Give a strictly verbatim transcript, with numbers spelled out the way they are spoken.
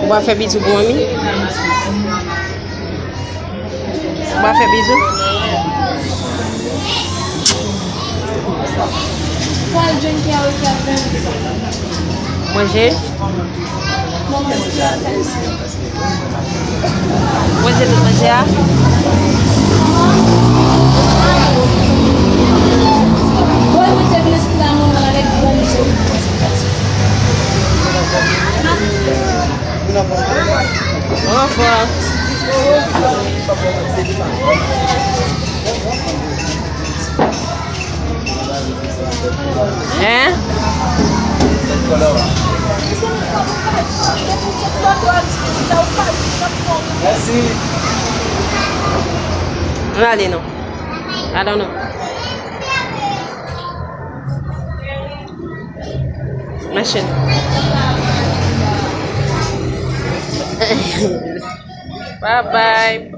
Ou pa fè bizou pou manmi? Ou pa fè bizou? Manje? Manje tout manje a? Anfòm. Hein? Nou ale non. I don't know. Machin. Bye bye.